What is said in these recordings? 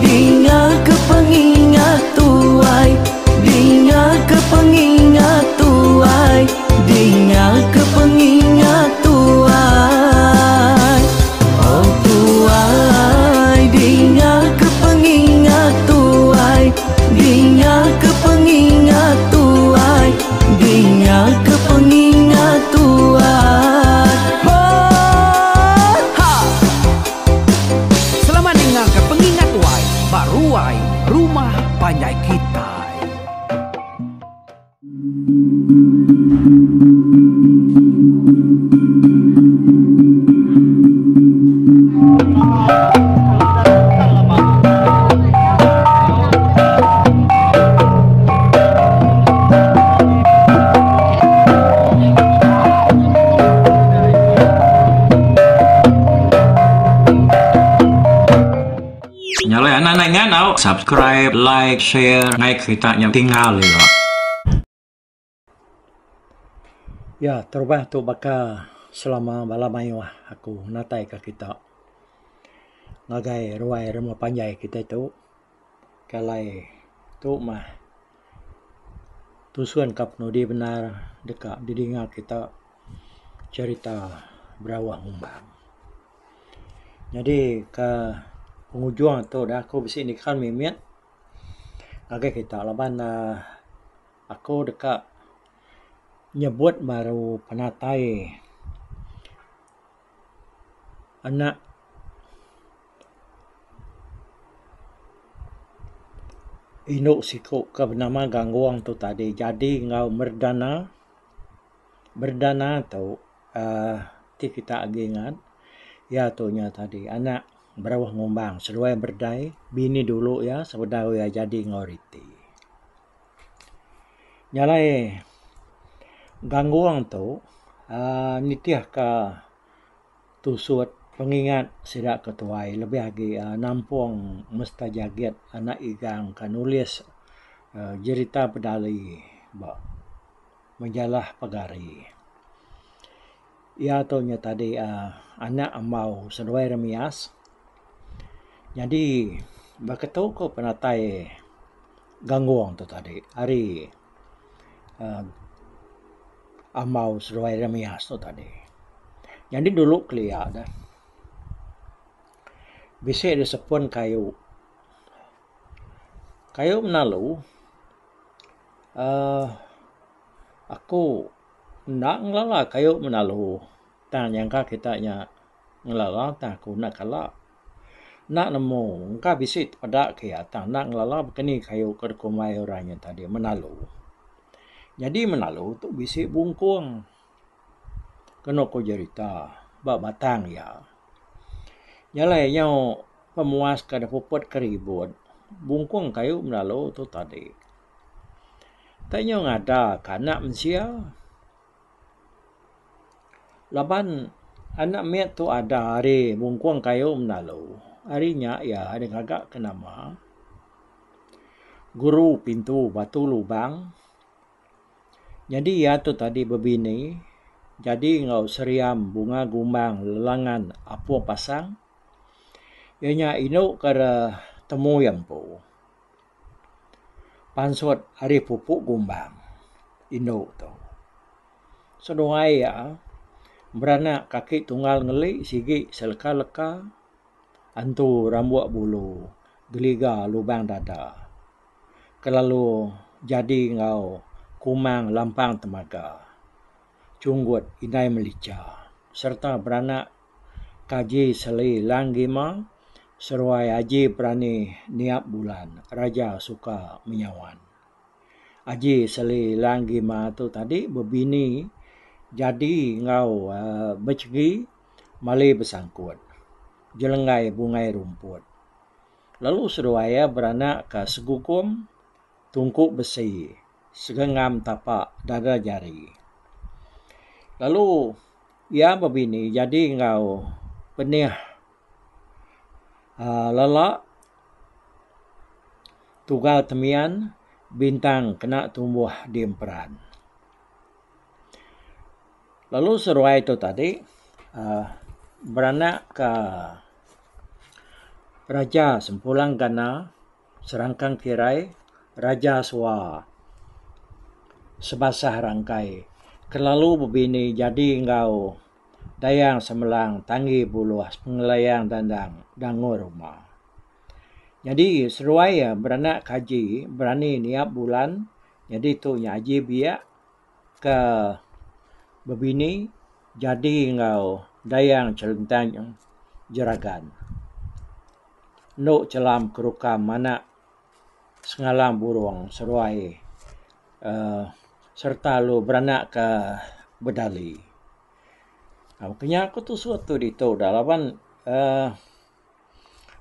dinga ke pengingat tuai dinga ke pengingat tuai dinga ke pengingat tuai oh tuai dinga ke pengingat tuai dinga ke pengingat tuai dinga ke pengingat tuai ho ha. Selamat ninga ke pengingat tuai ba ruai rumah panjai kitai. Nya alai anak anak ingat tau subscribe, like, share ngai kerita nya tinggal ila. Ya terubah tu baka selama bala mayuh aku natai ka kita ngagai ruai rumah panjai kitai tu ke alai tu mah tusun ka penudi bendar deka didinga kita cherita Berawah Ngumbang. Nyadi ka pengujung tu da aku bisi nikan mimit ngagai kita laban uhh aku deka nyebut baru penatai anak indu siku ke benama Ganggung tu tadi jadi enggau Merdana. Merdana tu uhh ti kita agi ingat iya tu nya tadi anak Berauh Ngumbang seduai Berdai bini dulu iya sebedau iya jadi enggau Riti. Nya alai Ganggung tu uhh nitih ka tusut pengingat sida ke tuai lebih agi uhh nampung Mesta Jagit anak Igang ke nulis uhh jerita Pedali ba Majalah Pegari. Iya tu nya tadi uhh anak ambau seduai remias. Nyadi baka tu ko penatai Ganggung tu tadi ari uhh ambau seduai remias tu tadi. Nyadi dulu kelia ne bisi da sepun kayu. Kayu menalu uhh aku Enda ngelala kayu menalu tang nyangka kita nya ngelala tang aku enda kala. Enda nemu engka bisi tepeda ke iya tang enda ngelala baka ni kayu ke dikumbai orang nya tadi menalu. Nyadi menalu tu bisi bungkung kenu ku jerita ba batang iya. Nya alai nyau pemuas ke puput ke ribut bungkung kayu menalu tu tadi. Tai nyau ngada ka anak mensia laban anak mit tu ada ari bungkung kayu menalu ari nya iya ngaga ke nama guru pintu batu lubang. Nyadi iya tu tadi bebini jadi enggau seriam bunga gumbang lelangan apung pasang iya nya indu ke temu iya empu. Pansut ari pupu gumbang indu tu. Seduai iya beranak kaki tunggal ngeli sigi seleka leka antu rambuk bulu geliga lubang dada kelalu jadi enggau kumang lampang temaga chunggut indai melicha sereta beranak Kaji Seli Lang Gima seruai Aji Berani Niap Bulan Raja Suka Menyawan. Aji Seli Lang Gima tu tadi bebini jadi enggau uhh bechegi mali besangkut jelenggai bungai rumput. Lalu seduai iya beranak ka Segugum Tungku Besi Segengam Tapa Dada Jari. Lalu Iya bebini jadi enggau penih uhh lelak tugal temian bintang kena tumbuh di emperan. Lalu seruai tu tadi uhh beranak ka. Raja Sempulang Gana, Serangkang Kirai, Raja Sua Sebasah Rangkai ke lalu bebini jadi enggau Dayang Semelang Tanggi Buluh Sepengelayang Dandang Dangur Uma. Nyadi seduai iya beranak ke Aji berani niap bulan nyadi tu nya Aji Biak ke bebini jadi enggau Dayang Chelentang Jeragan. Endo chelam kerukam anak Sengalang Burung seduai uhh sereta lalu beranak ke Bedali. Kinya ku tusut tu ditu dah laban uhh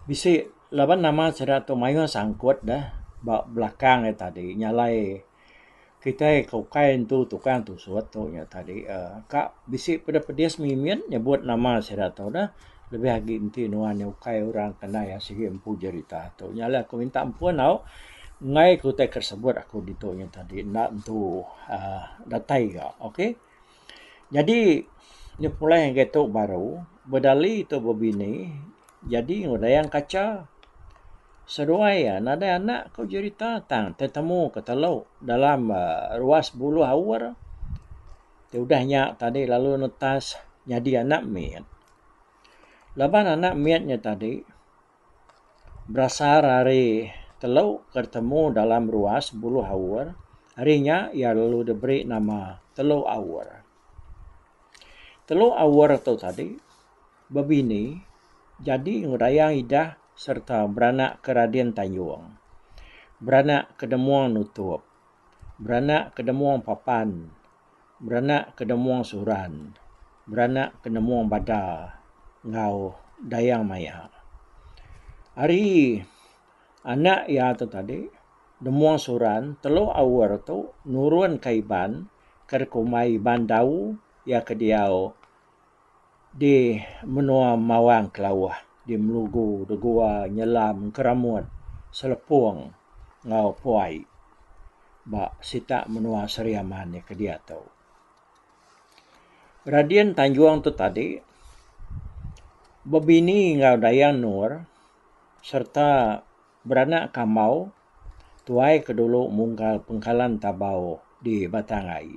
bisi laban nama sida tu mayuh sangkut deh ba belakang iya tadi nya alai kitai ke ukai entu tukang tusut tu nya tadi uhh ka bisi pedis pedis mimit nyebut nama sida tu deh lebih agi enti nuan nya ukai orang ke ndai sigi empu jerita tu. Nya alai aku minta ampun au enggai ku utai ke sebut aku ditu nya tadi enda entu uhh datai ga ok. Nyadi nya pulai ngagai tu baru bedali tu bebini jadi enggau dayang kacha. Seduai iya nadai anak ku jerita tang tetemu ke telu dalam uhh ruas buluh aur ti udah nya tadi lalu netas nyadi anak mit. Laban anak mit nya tadi berasal ari telu ke ditemu dalam ruas buluh aur, ari nya iya lalu diberi nama Telu Aur. Telu Aur tu tadi bebini jadi enggau Dayang Idah sereta beranak ke Radin Tanjung, beranak ke Demong Nutup, beranak ke Demong Papan. Beranak ke Demong Suran, beranak ke Demong Bada enggau Dayang Maya. Ari anak iya tu tadi, Demong Suran telu aur tu nurun ka Iban ke dikumbai Iban Dau iya ke diau di menua Mawang Kelauh di Melugu, Degua, Nyelam, Keramut, Selepong enggau Puai ba sitak menua Sri Aman ke diatu. Radin Tanjung tu tadi bebini enggau Dayang Nur sereta Beranak Kambau, tuai ke dulu mungkal Pengkalan Tabau di Batang Ai.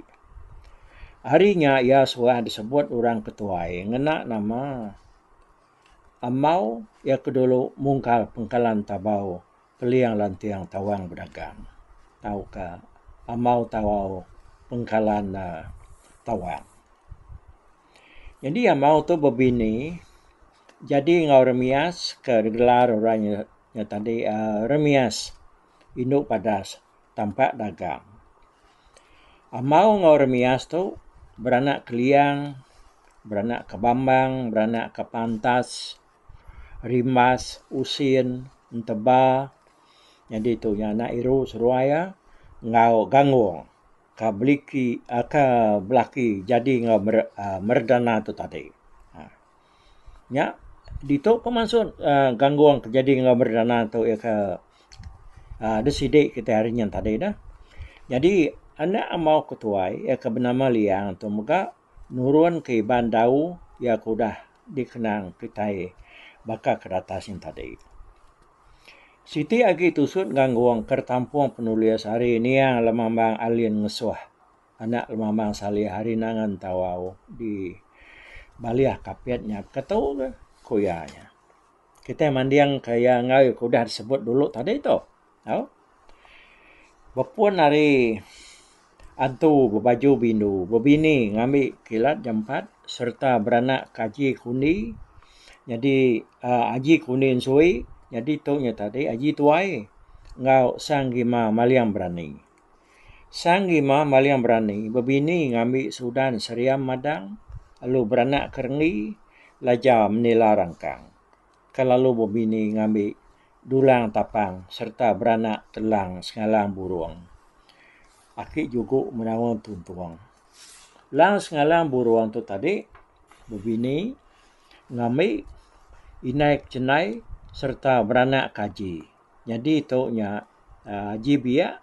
Ari nya iya suah disebut orang ke tuai ngena nama Ambau iya ke dulu mungkal Pengkalan Tabau Peling Lanting Tawang Bedagang tauka Ambau Tawau Pengkalan Tawang. Nyadi Ambau tu bebini Jadi enggau Remias ke digelar orang nya tadi uhh Remias indu padas tampak dagang. Amau enggau Remias tu beranak ke Liang, beranak ke Bambang, beranak ke Pantas, Rimbas, Usin, Enteba nyadi tu nya anak iru seduai iya enggau Gangong ka beliki ka belaki jadi enggau Merdana tu tadi. Nya ditu pun maksud uhh ganggung ke jadi enggau berdana tu iya ke uhh deh sidi kitai hari nyin tadi dah. Nyadi anak amau ke tuai iya ke benama Liang tu mega nurun ke Iban Dau iya ke udah dikenang kitai baka ke datas nyin tadi. Siti agi tusut ganggung ke ditampung penulis ari niang Lemambang Alin Ngesuh. Anak Lemambang Salih ari Nangan Tawau di Balih Kapit nya ketu ke, ku iya nya. Kitai manding ke iya enggau ke udah disebut dulu tadi tu. Au. Bepun ari antu bebaju bindu bebini ngambi kilat jampat sereta beranak ke Haji Kundi nyadi uhh Haji Kundi Ensui nyadi tu nya tadi Haji Tuai enggau Sang Gima Maling Berani. Sang Gima Maling Berani bebini ngambi Sudan Seriam Madang lalu beranak ke Renggi Laja Menila Rangkang ke lalu bebini ngambi Dulang Tapang sereta beranak Telang Sengalang Burung aki jugu Menawa Tuntung. Lang Sengalang Burung tu tadi bebini ngambi Indai Kechendai sereta beranak Kaji. Nyadi tu nya Haji Biak.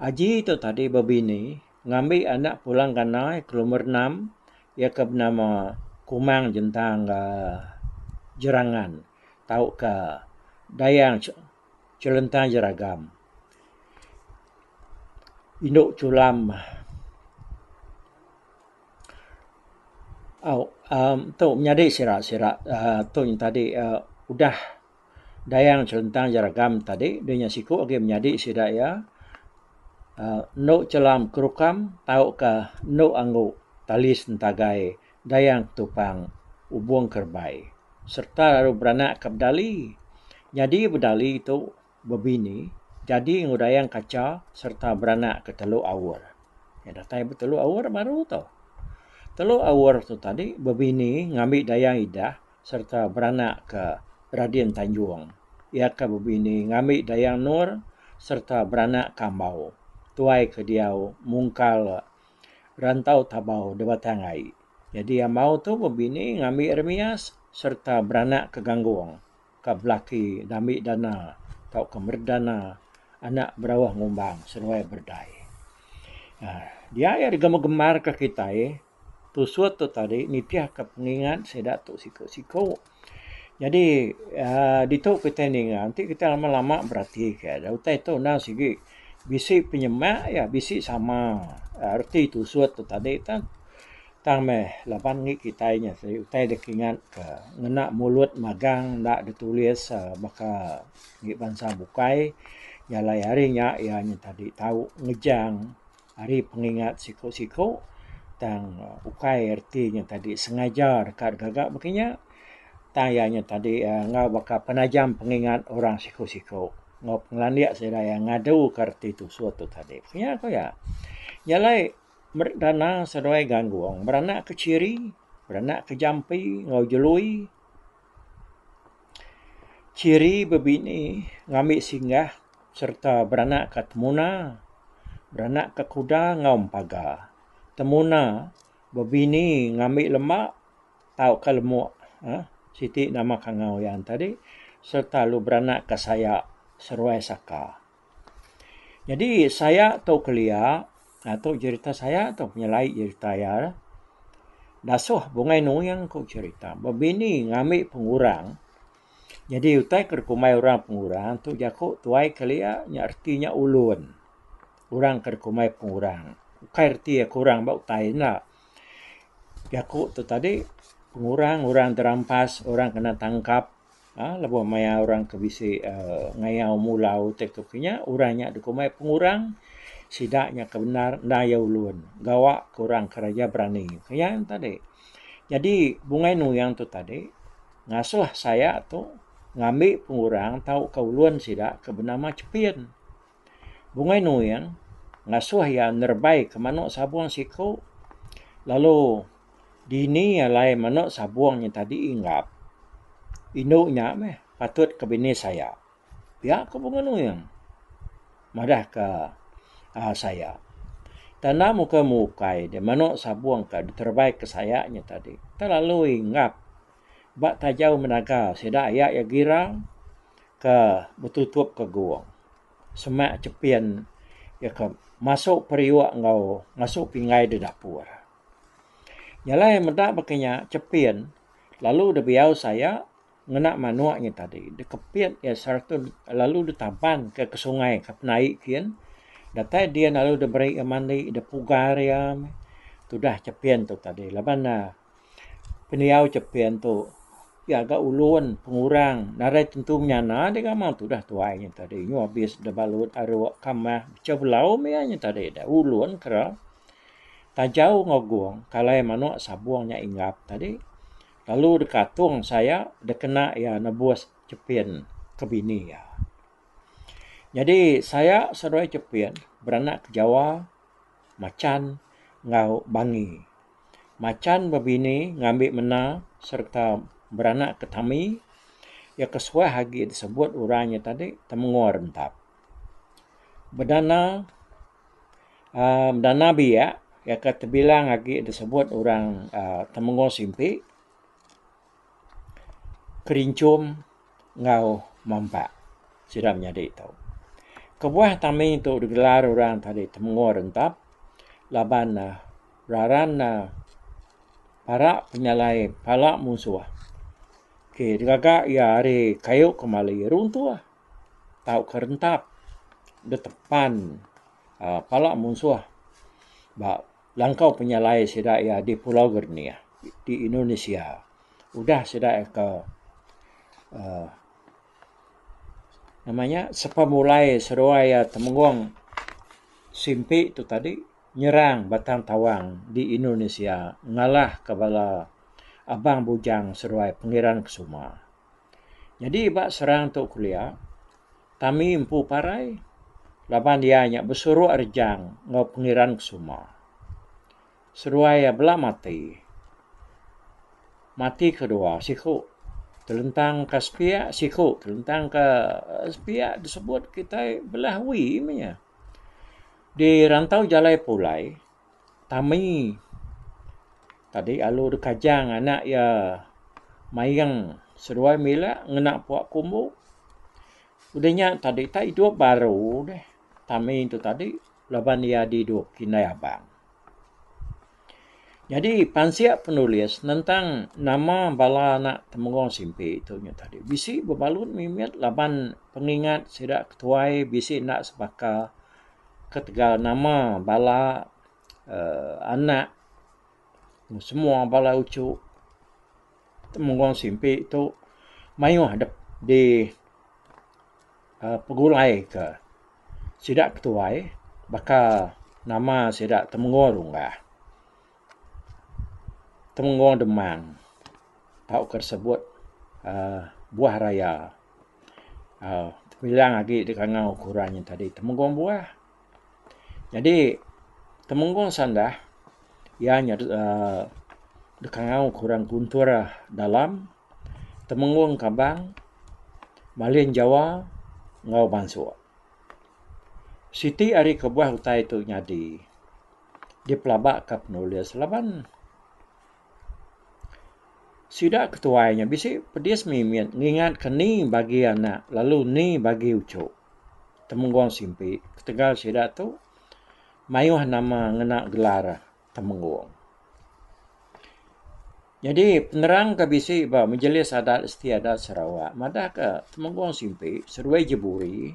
Haji tu tadi bebini ngambi anak Pulang Ganai ke lumur enam iya ke benama Kumang Jentang Jerangan. tauka Dayang Chelentang Jeragam. Indu Chulam au uhh tu menyadi sira sira uhh tu tadi uhh udah Dayang Chelentang Jeragam tadi deh nya siku agi menyadi sida iya uhh endu Chelam Kerukam tauka endu Anggu Tali Sentagai Dayang Ketupang Ubong Kerbai sereta lalu beranak ka Bedali. Nyadi Bedali tu bebini jadi enggau Dayang Kacha sereta beranak ke Teluk Aur. Iya datai ba Teluk Aur baru tu. Teluk Aur tu tadi bebini ngambi Dayang Idah sereta beranak ke Radin Tanjung. Iya ke bebini ngambi Dayang Nur sereta beranak ke Ambau tuai ke diau mungkal Rantau Tabau di Batang Ai. Nyadi Ambau tu bebini ngambi Remias sereta beranak ke Ganggung. ka belaki ngambi dana tauka merdana anak berauh ngumbang seduai berdai. uhh Dia iya digemar-gemar ka kitai tusut tu tadi nitih ka pengingat sida tu siku-siku. Nyadi uhh ditu kitai ninga enti kitai lama-lama berati ka utai tu endang sigi bisi penyemak iya bisi sama reti tusut tu tadi tah. Tang meh laban ngi kitai nya sidi utai da kingat ka ngena mulut magang enda ditulis baka ngi bansa bukai nya alai hari nya iya nya tadi tau ngejang ari pengingat siku siku tang ukai reti nya tadi sengaja deka gaga baka nya tang iya nya tadi enggau baka penajam pengingat orang siku siku enggau pengelandik sida iya ngadu ka reti tusut tu tadi. Nya ku iya. Nya alai. Meri dana seduai Ganggung beranak ke Chiri, beranak ke Jampi enggau Jelui. Chiri bebini ngambi Singgah sereta beranak ke Temuna, beranak ke Kuda enggau Empaga. Temuna bebini ngambi Lema tauka Lemuk uhh siti nama kangau iya tadi sereta lalu beranak ke Saya seruai Saka. Nyadi saya tu kelia tu jerita saya tu penyelai jerita iya dasuh Bungai Nuing ku jerita bebini ngambi pengurang. Nyadi utai ke dikumbai orang pengurang tu jaku tuai kelia nya reti nya ulun. Orang ke dikumbai pengurang ukai reti iya kurang ba utai enda. Jaku tu tadi pengurang orang terampas orang kena tangkap. Aaa lebuh maya orang ke bisi aaa ngayau mulau tai ke kinya orang nya dikumbai pengurang sida nya ke bendar enda iya ulun gawa ke orang ke raja berani. Iya ne tadi. Nyadi Bungai Nuyang tu tadi ngasuh saya tu ngambi pengurang tauka ulun sida ke benama Chepin. Bungai Nuing ngasuh iya nerebai ke manok sabong siku lalu dini alai manok sabong nya tadi inggap. Indu nya meh patut ke bini saya. Pia ku Bungai Nuing madah ka aaa saya. Tanda muka mukai deh manok sabong ka diterebai ke saya nya tadi telalu inggap ba tajau menaga sida aya iya gira ke betutup ke gong. Semak chepin iya ke masu periuk enggau masu pinggai da dapur. Nya alai meda baka nya chepin lalu da biau saya ngena manuk nya tadi dikepit iya sereta lalu ditaban ke sungai ke penai kin datai din lalu diberi iya mandi dipugar iya tudah chepin tu tadi laban ne Pendiau chepin tu iya ga ulun pengurang nadai tentu menyana diga meh tudah tuai nya tadi nyu abis da balut aruk kamah becha belau meh iya nya tadi dah ulun kera. Tajau enggau gong kalai manok sabong nya inggap tadi lalu deka atung saya dikena iya nebus chepin ke bini iya. Nyadi saya seduai chepin beranak ke Jawa Machan enggau Bangi. Machan bebini ngambi mena sereta beranak ke Tami, iya ke suah agi disebut orang nya tadi Temengor Rentap. Bedana uhh bedana biak iya ke tebilang agi disebut orang uhh Temengor Simpi, Kerinchum enggau Mampak sida menyadi tu. Kebuah Tami tu digelar orang tadi Temengor Rentap laban ne Raran ne para penyalai pala munsuh. Ke digaga iya ari kayu kemali runtuh tauka rentap ditepan uhh pala munsuh ba langkau penyalai sida iya di Pulau Gernih di Indonesia. Udah sida iya ke uhh nama nya sepemulai seduai iya Temenggung Simpi tu tadi nyerang Batang Tawang di Indonesia ngalahka bala Abang Bujang seduai Pengiran Kesuma. Nyadi ba serang tu kelia, Tami empu parai laban iya nya besuruk rejang enggau Pengiran Kesuma. Seduai iya bela mati. Mati kedua siku telentang ka sepiak siku telentang ka sepiak disebut kitai belah wi meh iya. Di rantau jalai pulai Tami tadi alu deka kajang anak iya maing seduai mila ngena pua kumbu. Udah nya tadi tak idup baru deh Tami tu tadi laban iya didup kindai abang. Nyadi pansik penulis nentang nama bala anak Temenggung Simpi tu nya tadi bisi bebalut mimit laban pengingat sida ketuai bisi enda sebaka ketegal nama bala uhh anak semua bala uchu Temenggung Simpi tu mayuh di uhh pegulai ka sida ketuai baka nama sida Temenggung Runggah, Temenggung Demang tauka disebut uhh Buah Raya uhh tebilang agi dikangau ku orang nya tadi Temenggung Buah. Nyadi Temenggung Sandah iya nya uhh dikangau ku orang Guntur Dalam, Temenggung Kabang, Malin Jawa enggau Bansuk. Siti ari kebuah utai tu nyadi dipelaba ka penulis laban sida ketuai nya bisi pedis mimit ngingat ke ni bagi anak lalu ni bagi uchu Temenggung Simpi ketegal sida tu mayuh nama ngena gelar Temenggung. Nyadi penerang ke bisi ba Majlis Adat Istiadat Sarawak madah ka Temenggung Simpi seduai Jeburi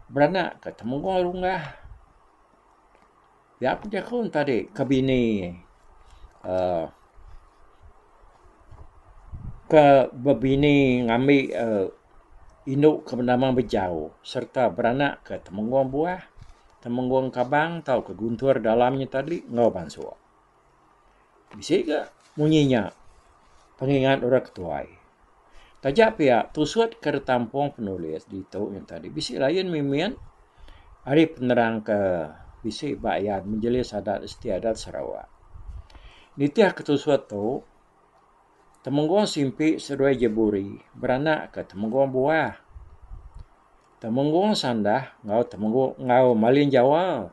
beranak ka Temenggung Runggah. Pia ku jaku ne tadi ke bini uhh ke bebini ngambi uhh indu ke benama Bejau sereta beranak ka Temenggung Buah, Temenggung Kabang tauka Guntur Dalam nya tadi enggau Bansuk. Bisi ga munyi nya pengingat orang ketuai. Taja pia tusut ke ditampung penulis ditu nya tadi bisi lain mimit ari penerang ke bisi ba iya Majlis Adat Istiadat Sarawak. Nitih ke tusut tu Temenggung Simpi seduai Jeburi beranak ke Temenggung Buah, Temenggung Sandah enggau Temenggung enggau Malin Jawa.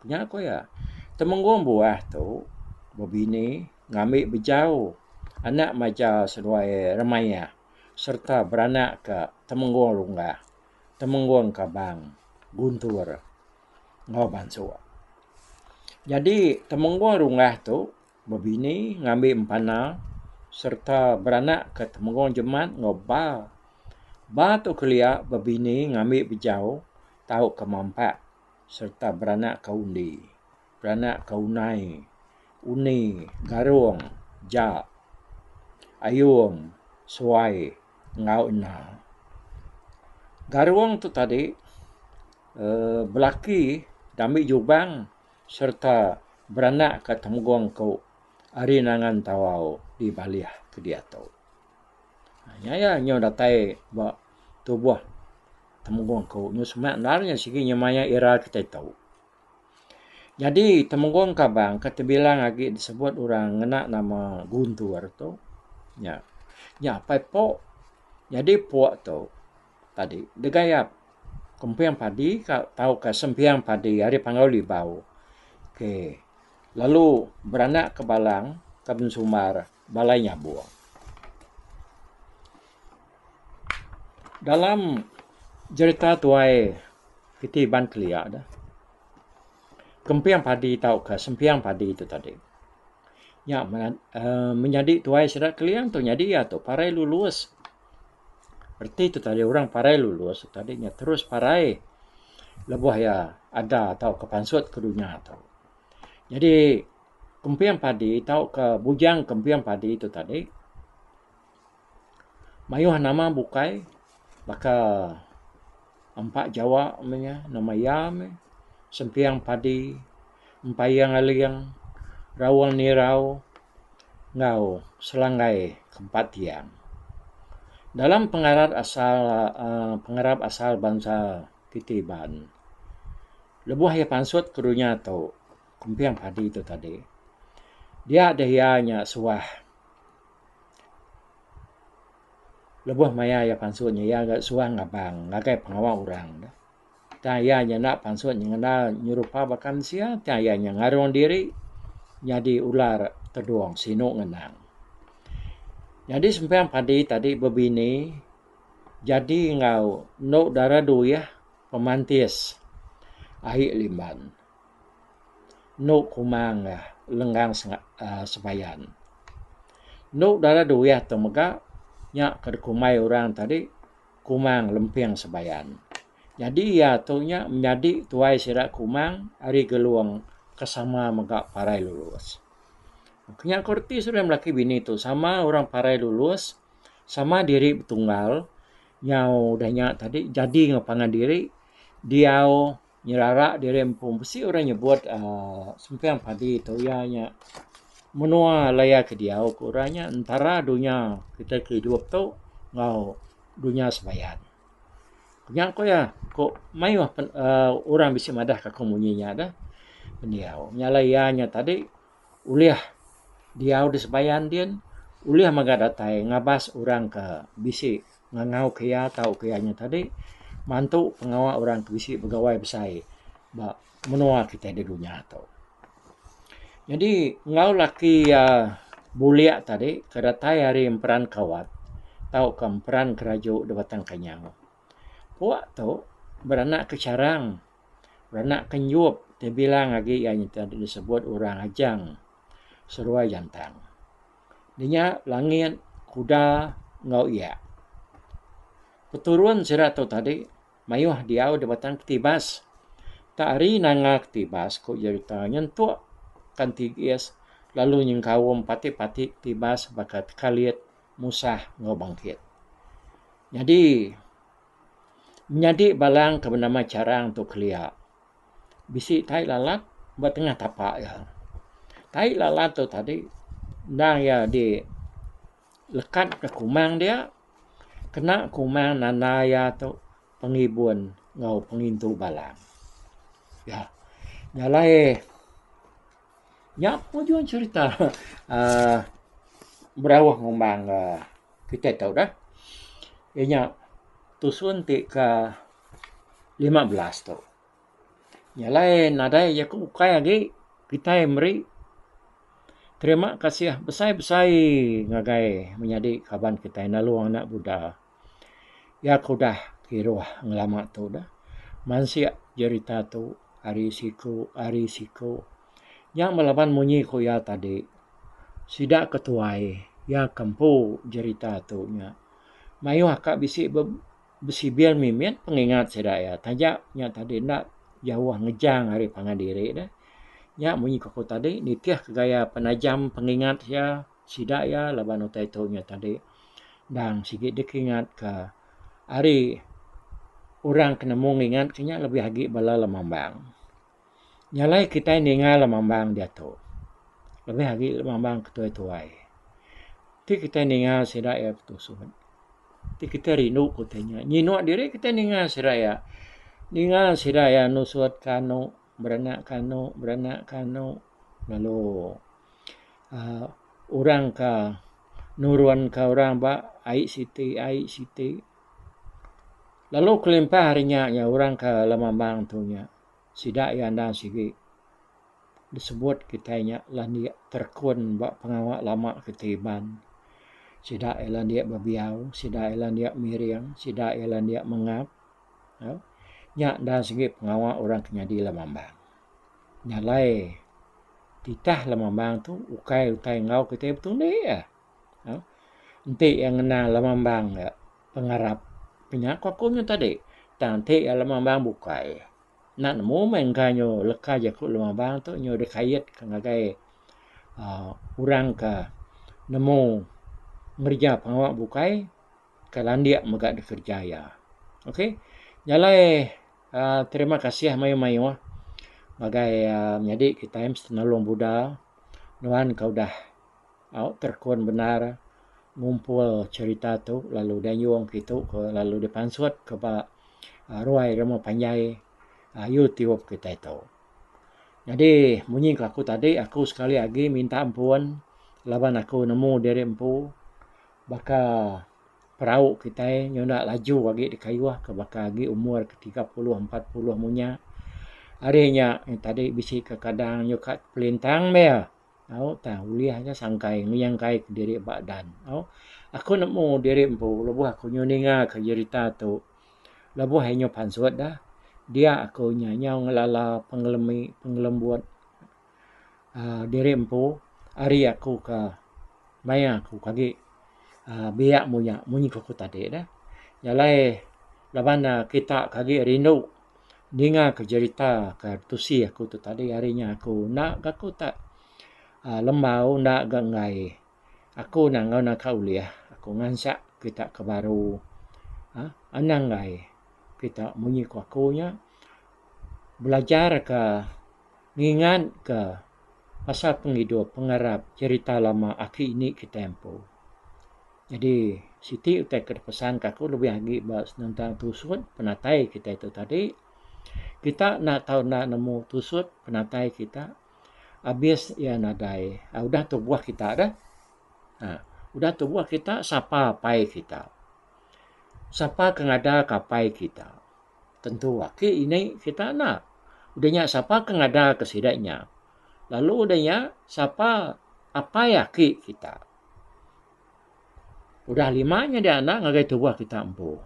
Nya ku iya. Temenggung Buah tu bebini ngambi Bejau anak maja seduai Remayah sereta beranak ka Temenggung Runggah, Temenggung Kabang, Guntur enggau Bansuk. Nyadi Temenggung Runggah tu bebini ngambi empana sereta beranak ke Temenggung Jemat enggau Ba. Ba tu kelia bebini ngambi Bejau tauka Mampak sereta beranak ke Undi, beranak ke Unai, Uni, Garung, Ja, Ayung, Suai enggau Ena. Garung tu tadi uhh belaki dambi Jubang sereta beranak ka Temenggung ku ari Nangan Tawau di Balih ke diatu. Nya iya nyau datai ba tubuh Temenggung ku nyau semak endar nya sigi nya maya ira kitai tu. Nyadi Temenggung Kabang ke tebilang agi disebut orang ngena nama Guntur tu nya. Nya apai pok. Nyadi pok tu tadi degayap kemping padi ka tauka sempiang padi ari Panggau Libau ke lalu beranak ke Balang ke bensumbar Balai Nyabong. Dalam jerita tuai kiti Iban kelia ne kemping padi tauka sempiang padi tu tadi. Nya uhh menyadi tuai sida Keling tu nyadi iya tu parai lulus. Reti tu tadi orang parai lulus tadi nya terus parai lebuh iya ada tauka pansut ke dunya tu. Nyadi kemping padi tauka bujang kemping padi tu tadi mayuh nama bukai baka empa jawa meh nya nama iya meh semping padi empaying aling raung nirau enggau selanggai kempat tiang. Dalam pengarap asal uhh pengarap asal bansa kitai Iban lebuh iya pansut ke dunya tu kemping padi tu tadi dia deh iya nya suah. Lebuh maya iya pansut nya iya ga suah ngabang ngagai pengawa orang. Tang iya nya enda pansut nyengenda nyerupa baka mensia tang iya nya ngarung diri nyadi ular tedung sinu ngenang. Nyadi sempang padi tadi bebini jadi enggau endu dara duih pemantis ai limban. Endu kumang lenggang sebayan. Endu dara duih tu mega nya ke dikumbai orang tadi Kumang Lemping Sebayan. Nyadi iya tu nya menyadi tuai sida Kumang ari Gelong ke sama mega parai lulus. Nya ku reti sida melaki bini tu sama orang parai lulus sama diri betunggal nyau udah nya tadi jadi enggau pangan diri diau Nyerara diri empu bisi orang nyebut uhh semping padi tu iya nya menua laya ke diau ku orang nya entara dunya kitai ke idup tu enggau dunya sebayan. Nya ku iya ku mayuh uhh orang bisi madah ka aku munyi nya dah pendiau. Nya alai iya nya tadi ulih diau di sebayan din ulih mega datai ngabas orang ke bisi ngangau ke iya tauka iya nya tadi mantu pengawa orang ke bisi begawai besai ba menua kitai di dunya tu. Nyadi enggau laki iya bulik tadi ke datai ari Emperan Kawat tauka Emperan Keraju da Batang Kanyau. Puak tu beranak ke Charang beranak ke Enjup ti bilang agi iya nya tadi disebut orang Ajang seruai Jantang. Dinya langit, kuda enggau iya. Peturun sida tu tadi mayuh diau di Batang Ketibas. Tak ari nanga Ketibas ku jerita nyentuk kan Tigis lalu nyengkaum pati-pati Ketibas baka Tekalit, Musah enggau Bangkit. Nyadi menyadi Balang ke benama Charang tu kelia. Bisi tai lalat ba tengah tapak iya. Tai lalat tu tadi endang iya di lekat ka kumang dia kena kumang nanda iya tu pengibun enggau pengintu balang. Ya nya alai nya pun cerita uhh berauh ngumbang uhh kitai tau dah. Iya nya tusun ti ka 15 tu. Nya alai nadai jaku ukai agi kitai meri terima kasih besai-besai ngagai menyadi kaban kitai nalung anak Buddha. Iya ke udah kiruh ngelama tu dah mansik jerita tu ari siku ari siku. Nya melaban munyi ku iya tadi sida ke tuai iya ke empu jerita tu nya mayuh ka bisi Besibil mimit pengingat sida iya taja nya tadi enda jauh ngejang ari pangan diri ne. Nya munyi ku aku tadi nitih ke gaya penajam pengingat iya sida iya laban utai tu nya tadi endang sigi dikingat ka ari orang ke nemu ngingat ke nya lebih agi bala lemambang. Nya alai kitai ninga lemambang diatu lebih agi lemambang ke tuai-tuai. Ti kitai ninga sida iya betusut. Ti kitai rindu ku utai nya. Nyinuk diri kitai ninga sida iya. Ninga sida iya nusut ke anu, beranak ke anu, beranak ke anu lalu uhh orang ka nurun ka orang ba ai siti ai siti. Lalu kelimpah ari nya nya orang ke lemambang tu nya sida iya endang sigi. Disebut kitai nya landik terekun ba pengawa lama kitai Iban. Sida iya landik bebiau, sida iya landik miring, sida iya landik mengap. Nya endang sigi pengawa orang ke nyadi lemambang. Nya alai. Titah lemambang tu ukai utai enggau kitai betundi ah. Enti iya ngena lemambang pengarap nya ku aku nya tadi. Tang enti iya lemambang bukai enda nemu meh engka nyu leka jaku lemambang tu nyu dikait ka ngagai uhh orang ka nemu ngereja pengawa bukai ke landik mega dikereja iya. Ok nya alai uhh terima kasih mayuh mayuh ngagai menyadi kitai Mister Nalong Buda nuan ke udah au terkun bendar ngumpul cherita tu lalu dianjung kitu ke lalu dipansut ke ba ruai rumah panjai YouTube kitai tu. Nyadi munyi ku aku tadi aku sekali agi minta ampun laban aku nemu diri empu baka perau kitai nyunda laju agi dikayuh ke baka agi umur ke 30 40 munya. Ari nya tadi bisi kekadang nyuka pelintang meh au tang ulih aja sangkai ngenyangkai kediri ba dan au. Aku nemu diri empu lebuh aku nyu ninga ke jerita tu lebuh inya pansut da dia aku nya nyau ngelala pengelemi pengelembut uhh diri empu ari aku ke maya aku ke agi uhh biak munya munyi ku aku tadi dah. Nya alai laban ne kita ke agi rindu ninga ke jerita ke tusi aku tu tadi ari nya aku enda ga aku tak uhh lembau enda ga enggai aku ne enggau naka ulih aku ngansak kita ke baru uhh anang enggai kita munyi ku aku nya belajar ka Ngingatka pasal pengidup, pengarap, cherita lama aki ini kitai empu. Nyadi siti utai ke dipesanka aku lebih agi ba senentang tusut penatai kitai tu tadi, kita enda tau enda nemu tusut penatai kita abis iya nadai udah tubuh kita deh. Haa udah tubuh kita sapa apai kita. Sapa ke ngadaka apai kita. Tentu aki ini kita enda. Udah nya sapa ke ngada ke sida nya. Lalu udah nya sapa apai aki kita. Udah lima nyadi anak ngagai tubuh kita empu.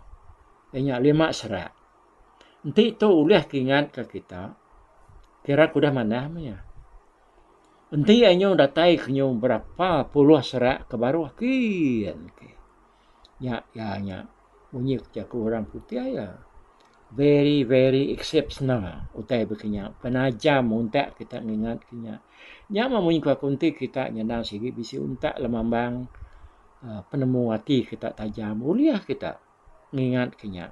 Iya nya lima serak. Enti tu ulih ke ingat ke kita, kira ke udah manah meh iya. Enti anyu datai ke nyu berapa puluh serak ke baruh kin. Nya iya nya munyi ku jaku orang putih iya very very exceptional utai baka nya penajam untak kita ngingat ke nya. Nya mah munyi ku aku enti kita nyendang sigi bisi untak lemambang uhh penemu ati kita tajam ulih kita ngingat ke nya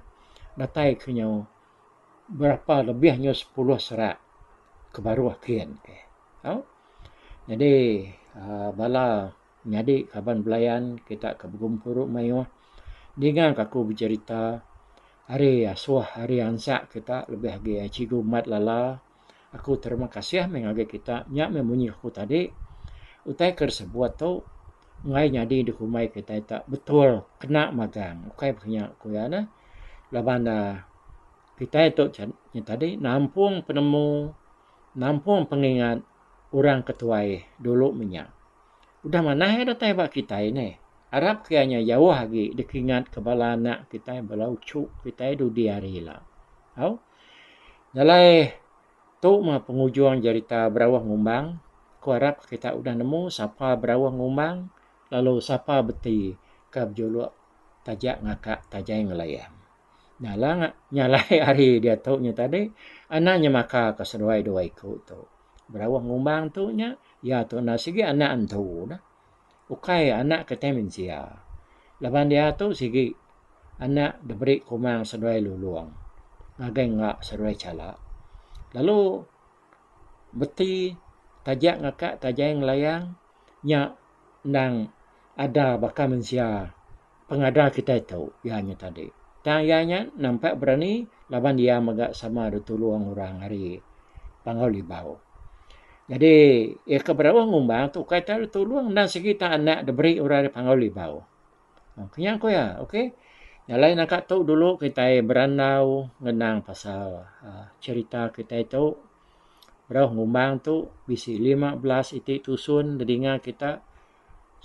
datai ke nyau berapa lebih nyau sepuluh serak ke baruh kin. Tau nyadi uhh bala. Nyadi kaban belayan kita ke begempuru mayuh ninga ka aku becherita ari asuh ari ansak kita lebih agi Cikgu Mat Lala aku terima kasih meh ngagai kita nya meh munyi aku tadi utai ke disebut tu enggai nyadi dikumbai kitai tak betul kena magang ukai pun nya ku iya neh laban ne kitai tu tadi nampung penemu nampung pengingat orang ke tuai dulu menya. Udah manah iya datai ba kitai neh. Arap ke iya nya jauh agi dikingat ke bala anak kitai bala uchu kitai dudi hari ila. Au. Nya alai tu mah pengujung jerita Berauh Ngumbang. Ku arap kita udah nemu sapa Berauh Ngumbang lalu sapa beti ke bejuluk Tajak Ngakak Tajai Ngelayang. Nya alai nya alai hari diatu nya tadi anak nyemaka ka seduai dua iku tu. Berauh ngumbang tu nya iya tu enda sigi anak entu dah. Ukai anak kitai mensia. Laban dia tu sigi anak diberi kumang seduai lulong ngagai enga seduai chala. Lalu beti taja ngaka tajai ngelayang nya endang ada baka mensia. Pengada kitai tu, iya nya tadi. Tang iya nya nampak berani laban iya mega sama ditulung orang ari Panggau Libau. Nyadi iya ke berauh ngumbang tu ukai tau ditulung endang sigi tang anak diberi orang ari Panggau Libau. Kenyang ku iya, ok. Nya alai naka tu dulu kitai berandau ngenang pasal uhh cherita kitai tu. Berauh ngumbang tu bisi 15 iti tusun didinga kita.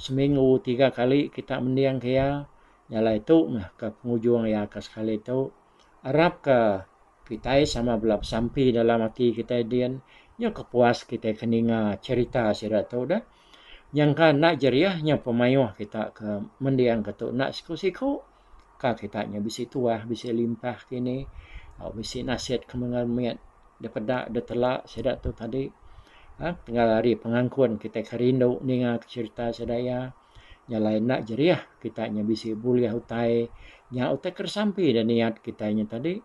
Seminggu tiga kali kita mending ke iya, nya alai tu meh ke pengujung iya ke sekali tu. Arap ke. Kitai sama bela besampi dalam ati kitai din nyau kepuas kitai ke ninga cherita sida tu deh. Nyangka enda jeriah nyau pemayuh kita ke mending ke tu enda siku-siku. Ka kita nya bisi tuah bisi limpah kini au bisi nasit ke menggal mit dipeda ditela sida tu tadi uhh tinggal ari pengangkun kitai ke rindu ninga ke cherita sida iya. Nya alai enda jeriah kita nya bisi bulih utai nya utai ke disampi da niat kitai nya tadi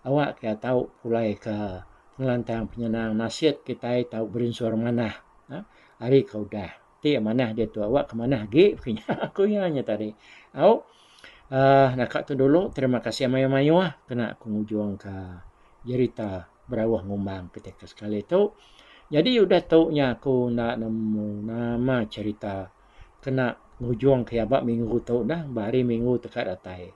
awak ka tau pulai ka pengelantang penyenang nasit kitai tau berinsur manah uhh ari ke udah ti manah diatu awak ke manah agi ku inya ku iya nya tadi. Au uhh naka tu dulu terima kasih mayuh mayuh kena ku ngujung ka jerita berauh ngumbang kitai ke sekali tu. Nyadi udah tu nya aku enda nemu nama cherita kena ngujung ke iya ba minggu tu dah ba hari minggu teka datai.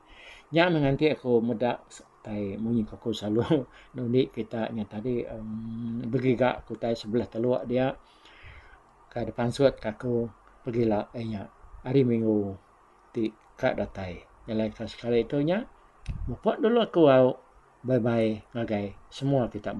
Nya meh nganti aku meda tai munyi ku aku selalu nundi kita nya tadi uhh begiga ku utai sebelah teluk dia ka dipansut ka aku pegila iya nya hari minggu ti ka datai. Jalai ka sekali tu nya mupok dulu aku au bye bye ngagai semua kita.